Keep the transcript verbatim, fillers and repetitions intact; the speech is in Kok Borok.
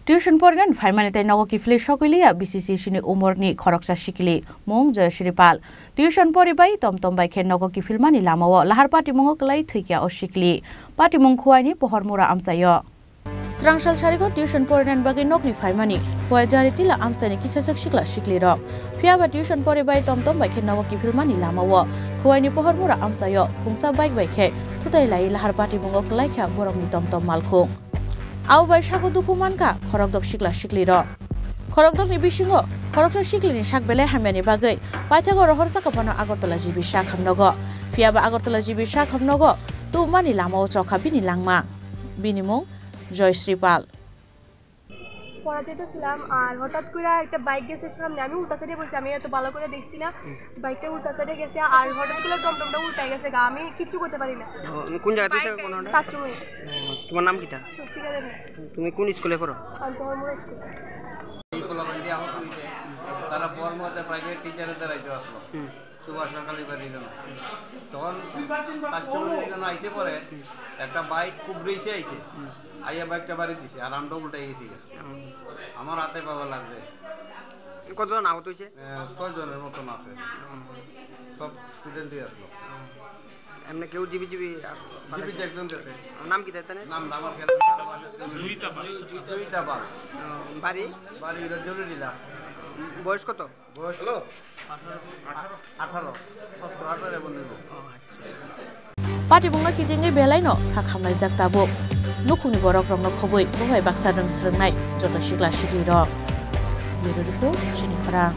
Tuition porinani phaimani tei nogo kiphilwi sogwi liya B C C C ni umorni khoroksa sikili, mung Joyasri Pal. Tuition poribai tom tom bai khe nogo kiphilmani lamao lahar patimungo kwlai thwikya o sikili. Patimung Khuaini Pohormura amchaio. Srangsal sarigo tuition porinani bagwi nokni phaimani Khuai Jari Tila amchaini kisachak sikla siklirok. Phiyaba tuition poribai tom tom bai khe nogo kiphilmani lamao Khuaini Pohormura amchaio khungsa bike bai khe thutai lai lahar patimungo kwlai kha borokni tom tom malkhung. Abo bai sago dukhu mankha khorokdok sikla siklirok. Khorokdokni bisingo khoroksa siklini sak belai hamyani bagwi paithago rohor chakabano Agartala G B sak hamnogo. Phiyaba Agartala G B sak hamnogo tubumani lamao chokha bini langma. Bini mung Joyasri Pal. পড়া যেতেছিলাম, আর হঠাৎ করে একটা বাইক গেছে সামনে। আমি উল্টা সাইডে বসে, আমি এত ভালো করে দেখছি না। বাইকটা উল্টা সাইডে গেছে, আর হঠাৎ করে টমটমটা উল্টায় গেছে গা। আমি কিচ্ছু করতে পারি না। ও, কোন জায়গা থেকে? কোন হন্ডা? তার চুমুই। ও, তোমার নাম কিতা? স্বস্তিকা দেবী। তুমি কোন স্কুলে পড়ো? আমি বহরমুড়া স্কুলে। এই পোলাপান দিয়ে আহত হইছে। তারা বহরমুড়াতে প্রাইভেট টিচারে দাঁড়াইতে আসলো। হুম। সুভাষ সরকারি বাড়ির জন্য। তখন তার চুমুই জন্য আইতে পরে একটা বাইক খুব রেসে আইছে। হুম। আইয়া বাইকটা বাড়ি দিছে, আর আমরা উল্টাই গেছি। হুম। আমার হাতে পাওয়া লাগবে। কতজন আহত হয়েছে? আহ, ছয়জনের মতন আছে। হুম। সব স্টুডেন্টই আসলো। হুম। এমনি কেউ জিবি জিবি আসলো? জিবি একজন গেছে। নাম কি তাই? নাম, নাম আর কেন? জুইতা পাল। জুইতা পাল। হুম, বাড়ি? বাড়ি হলো জরুরিলা। বয়স কত? বয়স হলো আঠারো, আঠারো, সতেরো, আঠারো এমন হইব। ও, আচ্ছা। Patimungno kitingwi belaino kha khamlaijak tabuk. Nukhungni borok rokno khobwi buphai baksa rwng swrwngnai joto sikla sikli rok. Bureau Report, Chini Khorang.